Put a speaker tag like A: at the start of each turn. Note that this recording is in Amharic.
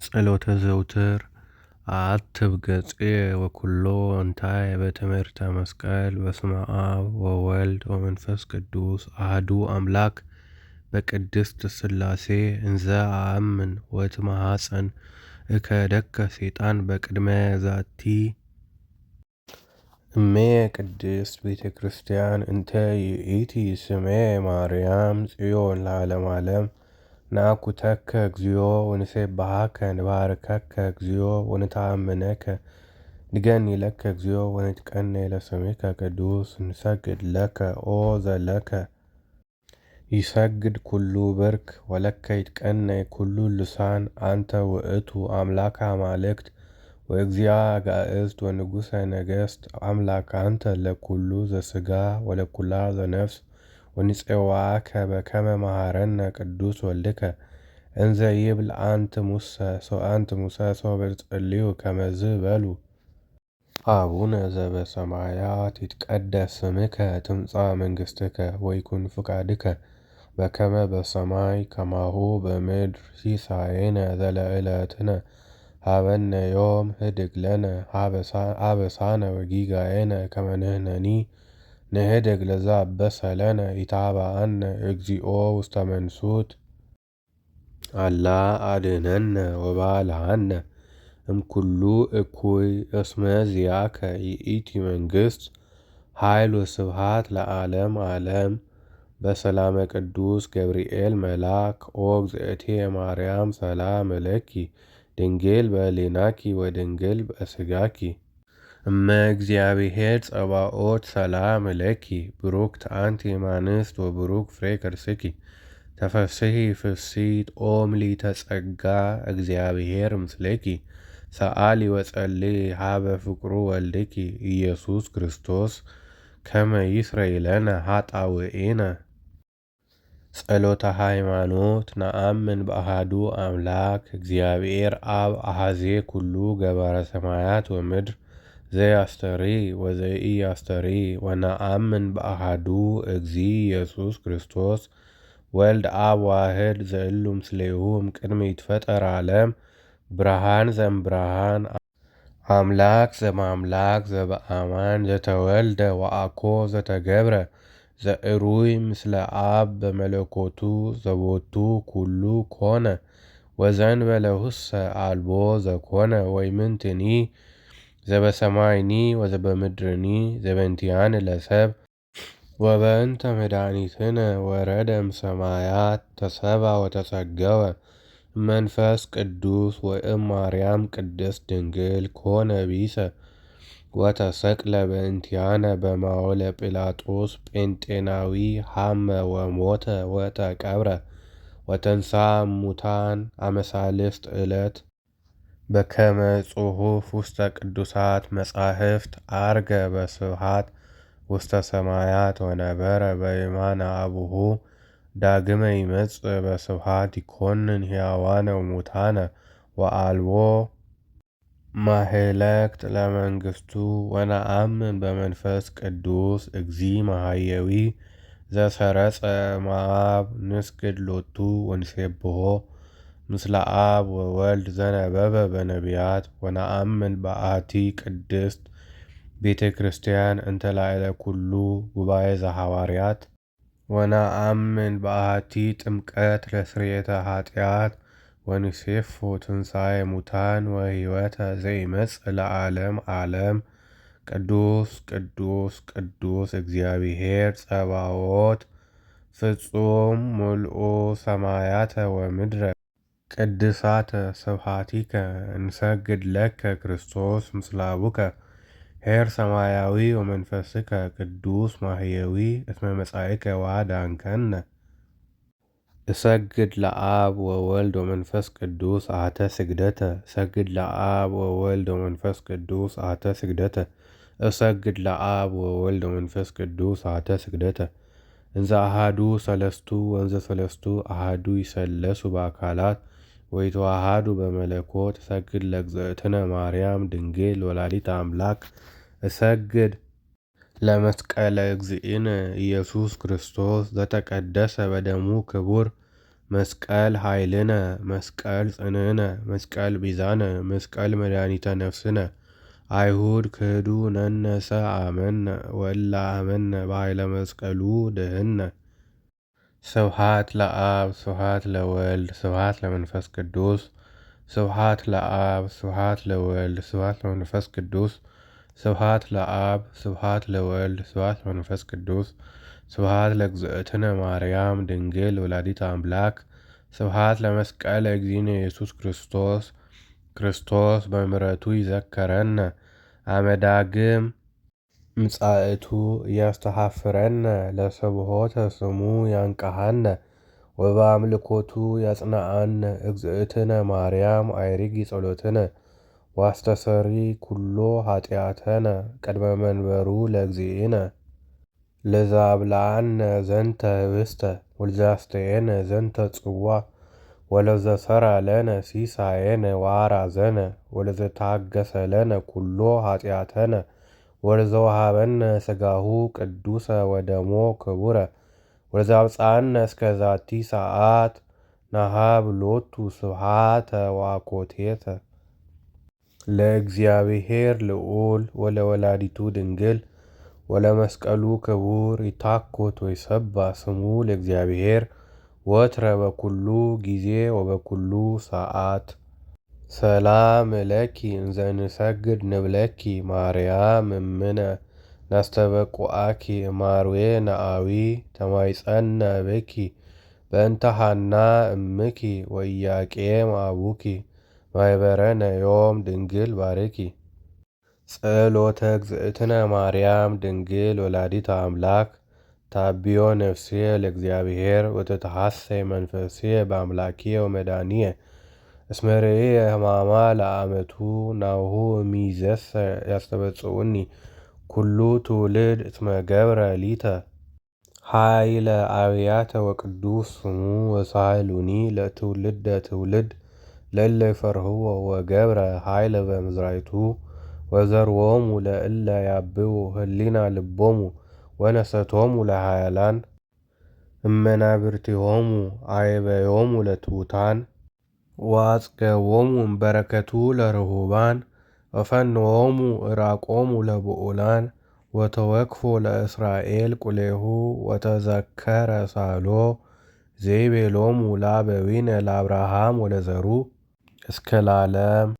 A: ጸሎተ ዘውትር አአትብ ገጽየ ወኩሎ እንታይ በትምህርተ መስቀል። በስመ አብ ወወልድ ወመንፈስ ቅዱስ አሐዱ አምላክ። በቅድስት ሥላሴ እንዘ አአምን ወእትማሐፀን እከደከ ሰይጣን በቅድመ ዛቲ እሜ ቅድስት ቤተ ክርስቲያን እንተ ይእቲ ስሜ ማርያም ጽዮን ለዓለመ ዓለም። ናኩተከ እግዚኦ ወንሴብሐከ ንባርከከ እግዚኦ ወንተአመነከ ንገኒ ለከ እግዚኦ ወንትቀነይ ለስምከ ቅዱስ ንሰግድ ለከ ኦ ዘለከ ይሰግድ ኩሉ ብርክ ወለከ ይትቀነይ ኩሉ ልሳን። አንተ ውእቱ አምላከ አማልክት ወእግዚአ አጋእዝት ወንጉሰ ነገስት። አምላክ አንተ ለኩሉ ዘስጋ ወለኩላ ዘነፍስ። ወንፄዋከ በከመ መሃረነ ቅዱስ ወልድከ እንዘ ይብል አንት ሙሰ ሶበ ጸልዩ ከመዝ በሉ። አቡነ ዘበሰማያት ይትቀደስ ስምከ ትምጻእ መንግሥትከ ወይኩን ፍቃድከ በከመ በሰማይ ከማሁ በምድር። ሲሳየነ ዘለዕለትነ ሀበነ ዮም ህድግ ለነ አበሳነ ወጊጋየነ ከመ ንሕነኒ ንህድግ ለዘአበሰ ለነ። ኢታብአነ እግዚኦ ውስተ መንሱት አላ አድኅነነ ወባልሐነ እምኩሉ እኩይ። እስመ ዚአከ ይእቲ መንግሥት ኃይል ወስብሐት ለዓለም ዓለም። በሰላመ ቅዱስ ገብርኤል መልአክ ኦ እግዝእትየ ማርያም ሰላም ለኪ ድንግል በሕሊናኪ ወድንግል በሥጋኪ እመ እግዚአብሔር ጸባኦት ሰላም ለኪ ብሩክት አንቲ እምአንስት ወብሩክ ፍሬ ከርስኪ። ተፈስሒ ፍሥሕት ኦ ምልዕተ ጸጋ እግዚአብሔር ምስሌኪ ሰአሊ ወጸልዪ ሀበ ፍቁሩ ወልድኪ ኢየሱስ ክርስቶስ ከመ ይስረይ ለነ ኃጣውኢነ። ጸሎተ ሃይማኖት። ነአምን በአሐዱ አምላክ እግዚአብሔር አብ አሐዜ ኩሉ ገባረ ሰማያት ወምድር ዘያስተርኢ ወዘኢያስተርኢ። ወነአምን በአሐዱ እግዚእ ኢየሱስ ክርስቶስ ወልድ አብ ዋህድ ዘእሉ ምስሌሁ እምቅድመ ይትፈጠር ዓለም፣ ብርሃን ዘእምብርሃን፣ አምላክ ዘእምአምላክ፣ ዘበአማን ዘተወልደ ወአኮ ዘተገብረ፣ ዘዕሩይ ምስለ አብ በመለኮቱ፣ ዘቦቱ ኩሉ ኮነ ወዘእንበለሁሰ አልቦ ዘኮነ። ወኢምንትኒ ዘበሰማይኒ ወዘበምድርኒ። ዘበእንቲአነ ለሰብ ወበእንተ መድኃኒትነ ወረደ እምሰማያት ተሰብአ ወተሰገወ መንፈስ ቅዱስ ወእማርያም ቅድስት ድንግል ኮነ ቢሰ ወተሰቅለ በእንቲአነ በማወለ ጲላጦስ ጴንጤናዊ ሐመ ወሞተ ወተቀብረ ወተንሥአ እሙታን አመሳልስት ዕለት በከመ ጽሑፍ ውስተ ቅዱሳት መጻሕፍት አርገ በስብሐት ውስተ ሰማያት ወነበረ በየማነ አቡሁ። ዳግመ ይመጽእ በስብሐት ይኮንን ሕያዋነ ወሙታነ ወአልቦ ማህለክት ለመንግስቱ። ወነአምን በመንፈስ ቅዱስ እግዚእ ማህየዊ ዘሰረጸ እምአብ ንስግድ ሎቱ ወንሴብሖ ምስለ አብ ወወልድ ዘነበበ በነቢያት። ወነአምን በአሐቲ ቅድስት ቤተ ክርስቲያን እንተ ላዕለ ኩሉ ጉባኤ ዘሐዋርያት። ወነአምን በአሐቲ ጥምቀት ለስርየተ ኃጢአት። ወንሴፎ ትንሣኤ ሙታን ወሕይወተ ዘይመጽእ ለዓለም ዓለም። ቅዱስ ቅዱስ ቅዱስ እግዚአብሔር ጸባዖት ፍጹም ምልኡ ሰማያተ ወምድረ ቅድሳተ ስብሐቲከ። እንሰግድ ለከ ክርስቶስ ምስለ አቡከ ኄር ሰማያዊ ወመንፈስከ ቅዱስ ማህየዊ እስመ መጻእከ ወአድኀንከነ። እሰግድ ለአብ ወወልድ ወመንፈስ ቅዱስ አተ ስግደተ። እሰግድ ለአብ ወወልድ ወመንፈስ ቅዱስ አተ ስግደተ። እሰግድ ለአብ ወወልድ ወመንፈስ ቅዱስ አተ ስግደተ። እንዘ አሃዱ ሰለስቱ ወንዘ ሰለስቱ አሃዱ ይሰለሱ በአካላት ወይተዋሃዱ በመለኮት። እሰግድ ለእግዝእትነ ማርያም ድንግል ወላዲተ አምላክ። እሰግድ ለመስቀለ እግዚእነ ኢየሱስ ክርስቶስ ዘተቀደሰ በደሙ ክቡር። መስቀል ኃይልነ መስቀል ጽንዕነ መስቀል ቤዛነ መስቀል መድኃኒተ ነፍስነ። አይሁድ ክህዱ ነነሰ አመነ ወላ አመነ በኃይለ መስቀሉ ድህነ። ስብሐት ለአብ ስብሐት ለወልድ ስብሐት ለመንፈስ ቅዱስ። ስብሐት ለአብ ስብሐት ለወልድ ስብሐት ለመንፈስ ቅዱስ። ስብሐት ለአብ ስብሐት ለወልድ ስብሐት ለመንፈስ ቅዱስ። ስብሐት ለእግዝእትነ ማርያም ድንግል ወላዲተ አምላክ። ስብሐት ለመስቀለ እግዚእነ ኢየሱስ ክርስቶስ። ክርስቶስ በምሕረቱ ይዘከረነ አመዳግም ምጻእቱ ያስተሐፍረነ ለስብሖተ ስሙ ያንቀሃነ ወበአምልኮቱ ያጽናአነ። እግዝእትነ ማርያም አይሪጊ ጸሎትነ ዋስተሰሪ ኩሎ ኃጢአተነ ቅድመ መንበሩ ለእግዚእነ። ለዘአብልዓነ ዘንተ ህብስተ ወለዘአስተየነ ዘንተ ጽዋ ወለዘሰራ ለነ ሲሳየነ ወአራዘነ ወለዘታገሰ ለነ ኩሎ ኃጢአተነ ወለዘወሃበነ ሥጋሁ ቅዱሰ ወደሞ ክቡረ ወለዘአብጽሐነ እስከ ዛቲ ሰዓት ነሃብ ሎቱ ስብሐተ ወአኮቴተ። ለእግዚአብሔር ልዑል ወለወላዲቱ ድንግል ወለመስቀሉ ክቡር ይታኮት ወይሰባ ስሙ ለእግዚአብሔር ወትረ በኩሉ ጊዜ ወበኩሉ ሰዓት። ሰላም ለኪ እንዘ ንሰግድ ንብለኪ ማርያም እምነ ናስተበቁአኪ ማርዌ ነአዊ ተማይጸነ ብኪ በእንተ ሐና እምኪ ወኢያቄም አቡኪ ማይበረነ ዮም ድንግል ባርኪ። ጸሎተ እግዝእትነ ማርያም ድንግል ወላዲተ አምላክ ታቢዮ ነፍስየ ለእግዚአብሔር ወተተሐሰይ መንፈስየ በአምላኪየ ወመድኃኒየ እስመ ርእየ ሕማማ ለአመቱ ናሁ እምይእዜሰ ያስተበጽኡኒ ኩሉ ትውልድ እስመ ገብረ ሊተ ኃይለ አብያተ ወቅዱስ ስሙ ወሳህሉኒ ለትውልደ ትውልድ ለእለ ይፈርህዎ ወገብረ ኃይለ በምዝራይቱ ወዘርዎሙ ለእለ ያብቡ ህሊና ልቦሙ ወነሰቶሙ ለኃያላን እመናብርቲሆሙ አይበዮሙ ለትሑታን ወአጽገዎሙ እምበረከቱ ለርሁባን ወፈንዎሙ ዕራቆሙ ለብዑላን ወተወክፎ ለእስራኤል ቁሌሁ ወተዘከረ ሳሎ ዘይቤሎሙ ለአበዊነ ለአብርሃም ወለዘሩ እስከ ለዓለም።